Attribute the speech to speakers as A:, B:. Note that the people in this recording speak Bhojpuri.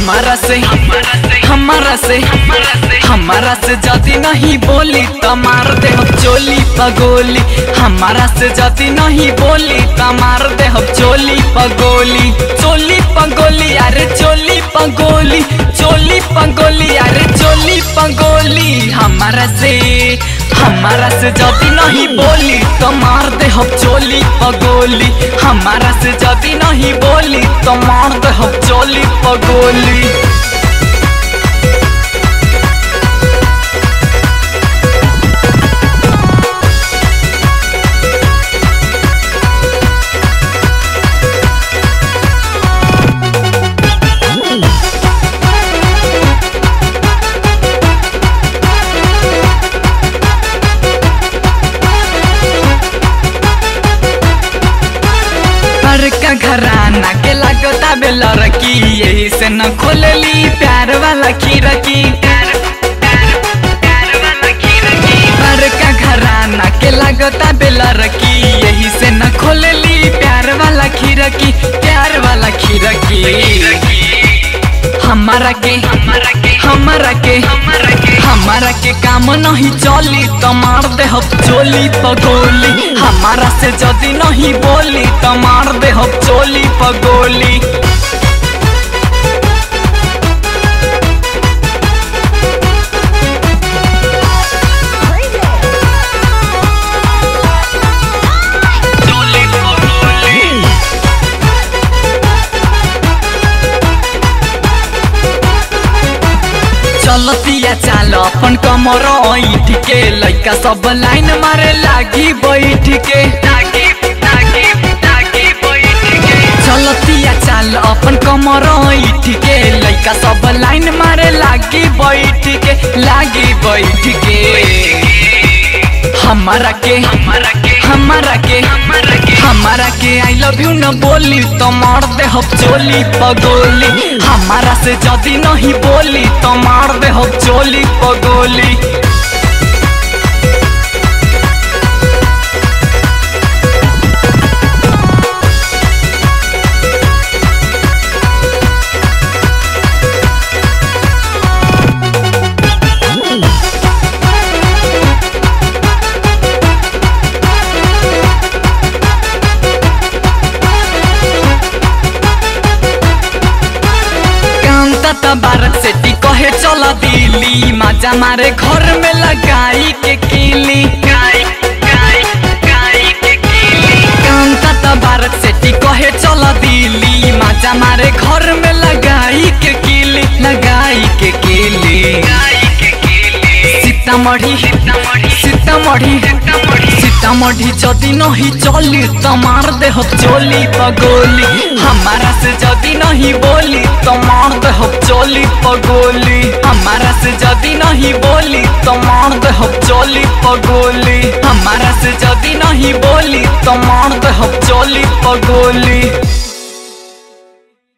A: हमारा से हमारा से हमारा से जदी नहीं बोली त मार दे चोली पगोली। हमारा से जदी नहीं बोली त मार दे चोली पगोली। चोली पगोली अरे चोली पगोली, चोली पगोली अरे चोली पगोली। हमारा से जदी नहीं बोली त मार दे चोली पगोली। हमारा से जदी नहीं बोली त मार दे चोली पगोली। घराना के लगता बेलरकी, यही से न खोलली प्यार वाला खिड़की। बड़का घराना के लगता बेलरकी, यही से न खोलली प्यार वाला खिड़की, प्यार वाला खिड़की। हमारा के हमारा के हमारा के हमारा के काम नहीं चली त मार दे चोली पगोली। हमारा से जदी नहीं बोली त मार दे चोली पगोली। चलतिया चाल अपन कमर ऐठ के, लइका सब लाइन मारे लागी बैठ के। चलतिया चाल अपन कमर ऐठ के, लइका सब लाइन मारे लागी बैठ के, लागी बैठ के। हमारा के हमारा के हमारा के हमारा के I love you न बोली तो मार दे चोली पगोली। हमारा से जदी नहीं बोली तो मार दे चोली पगोली। बारक सेठी कहे चला दिल्ली, मजा मारे घर में लगाई के कीली। कांता बारक सेठी कहे चला दिल्ली, मजा मारे घर में लगाई के कीली, लगाई के कीली। सीतामढ़ी सीतामढ़ी सीतामढ़ी जदी नहीं चली त मार दे चोली पगोली। हमारा से जदी नहीं बोली त मार दे चोली पगोली। हमारा से जदी नहीं बोली त मार दे चोली पगोली। हमारा से जदी नहीं बोली त मार दे चोली पगोली।